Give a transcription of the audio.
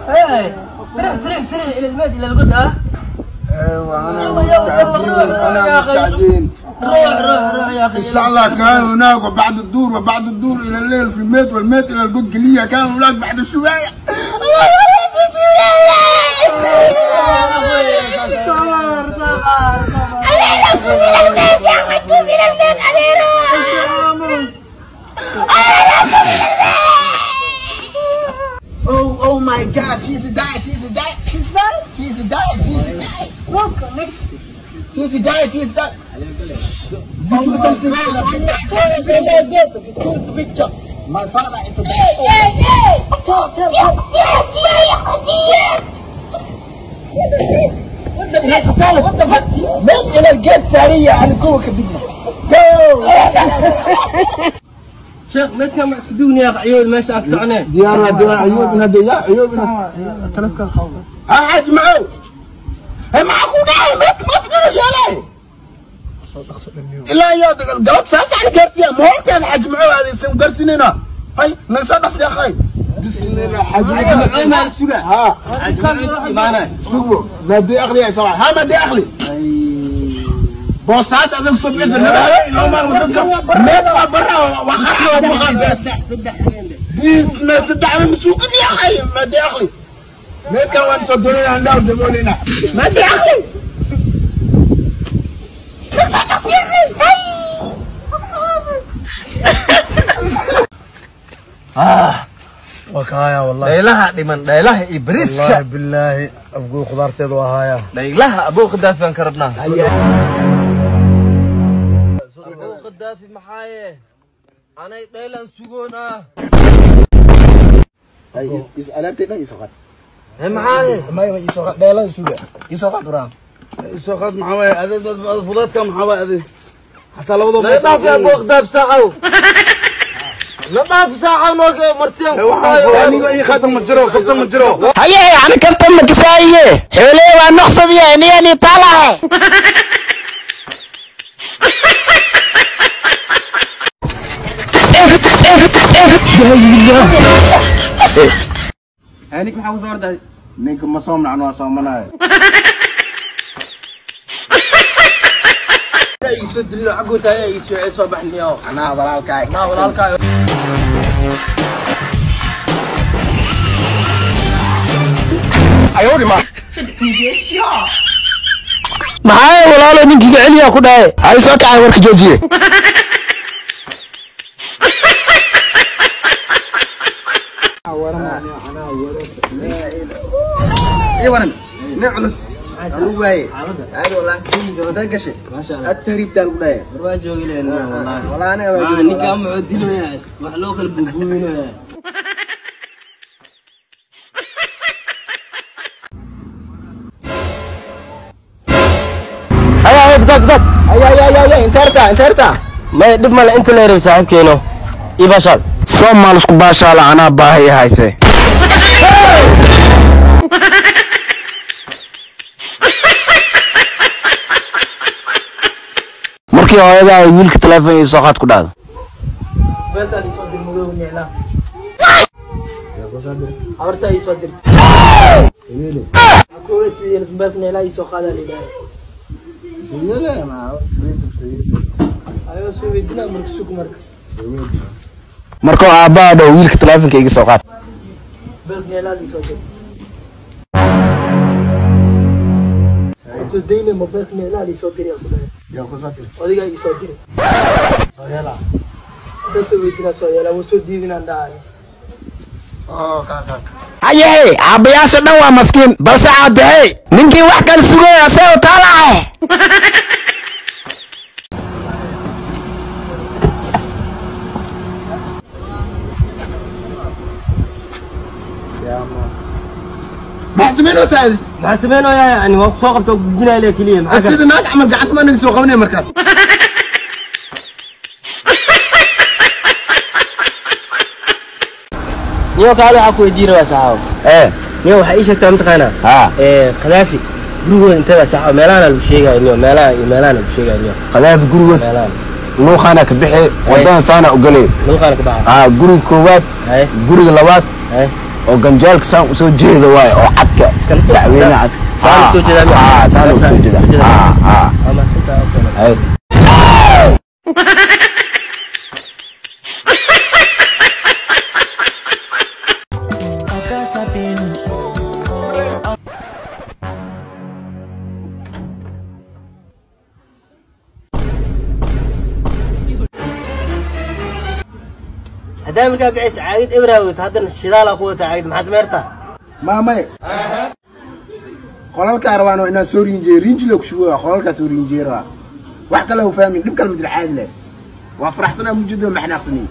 ايه سريع سريع سريع الى المهد الى القد. ها ايوه انا مستعدين، انا مستعدين. روح روح روح يا اخي. ان شاء الله كان هناك وبعد الدور، وبعد الدور الى الليل في الميت، والميت الى القد. كان هناك بعد شوية. Oh, oh my God, she's a diet, she's a diet, she's diet, she's a diet, she's a diet. Look, Nick, she's a diet, she's a diet. You do something wrong. My father is a diet. مد الى الجيت سارية عن القوة كدقنا. شيخ متى ما اسكدوني يا اخي عيون ماشي اكسعنين. ديارنا ديار عيوبنا ديار عيوبنا. تلفك الخوف. ها حاج معو. معكو داعي ما تقول يا لاي. لا يا قلب ساس على كرسي مو كان حاج معو هذه سو كرسينا. هاي نصدق يا اخي. بسم الله حاج معو ما السوق. ها حاج معو شوفوا ما بدي اغلي يا صراحة، ها ما بدي اغلي. بوصات هذا الصبح لو ما ما برا وخرها وبغال بسم صدق انا مسوق يا اخي ما بدي اغلي. ما كان وين صدقوني عندنا ودبولينا ما بدي اغلي. وكايا والله dhaylaha dhiman, dhaylaha iyo bariiska. والله بالله afguu khudaarteedu waa haaya. Dhaylaha abuu khadaafi aan ka rabnaa. Abuu khadaafi maxaaye anay dhaylan sugoonaa. Maxaaye isoo qaad maxaa waaye adeed fudaadka maxaa waaye adeed xataa labadoo la dhaafi abuu khadaafi saacaw, la dhaafi saacaw nooga martiyan. aniga ii khaatan ma jiro, kaftan ma jiro. Haye ana kaftan ma kasaaye xooley waa noqsadiya niyani taalahe. Anik maxaa ku soo orday? Ninka ma soomnacan waa soomanayo. Soo dilino xaggoota ayaa ii soo baxniyo. Anaa walaalkaay. Naa walaalkaa. Maxaa walaalo ninkiga celiya ku dhahay? Hay soo kacay warka joojiye. نعلس رواية هاي والله ده قشة التهريب تاع الولاية. War joogi leena wallahi. والله أنا Ninka ma dilinayaa wax loo kala buubuubinayaa. Haya haya bidad bidad. Haya haya haya haya inta harta inta harta. May dhib male inta la yarab saaxiibkeeno ii baashaal. Soomaal isku baashaala anaa baahi hayse. Markii hooyada ay wiilka telefoon ii soo qaad ku dhahdo. Beeltaan ii soo dir madow nicla. Habarta ii soo dir. Kuwa siiyeen beelta nicla ii soo qaada la yidhaahdo. Ayuu soo weydiinaa marka sug marka. Markuu aabbaha dhaho wiilka telefoonka iga soo qaad. Beelta nicla ii soo dir. Soo daynay mobilka nicla ii soo dir yaa ku dhahay. Adiga ii soo dir. Soo soo weydiinaa soo yeelaa wuu soo diidinaan dhahay. Haye aabbayaasha dhan waa maskiin balse aabbahay ninkii wax kale sugaya asagoo taalahe. ما حسبين وسائل. Maxaa sameynayaa yani waa ku soo qabta oo gujinaya le keliya maxaa kale? السيد ما عمل قعدت ما نسوق قوني مركز. Niyo kaale waxaa ku weydiin rabaa saaxaw. Ee Niyo waxaa ii sheegtaa mataqaanaa haa ee Khadaafi gurigooda intee baa saaxaw meelahan lagu sheegaya niyo meelahan iyo meelahan lagu sheegaya niyo Khadaafi gurigood meelahan luuqaana ka bixi wadadan saana u galay. Luuqaana ka baxa. Haa guriga koowaad Haye guriga labaad haye Oo ganjeelka saan usoo jeeda waaye oo cadka. Kan dacweyne cad. Saan usoo jeedaa miya? Haa, saan usoo jeeda. Haa haa. Waa mahadsantahay, okay. Hay. Haddaa markaa bixis caagid ebraa weyto, haddana shidaalaa ku wata caagid, maxaa sameyrtaa? Maamay, qolalkaa rabaan oo inaan soo rinjeeyo, rinji la ku shubo, qolalkaa soo rinjeeyo rabaa. Wax kale u fahmin, dhib kale ma jiro, caadi leh. Waa faraxsanaa, mujida maxnaaqsani.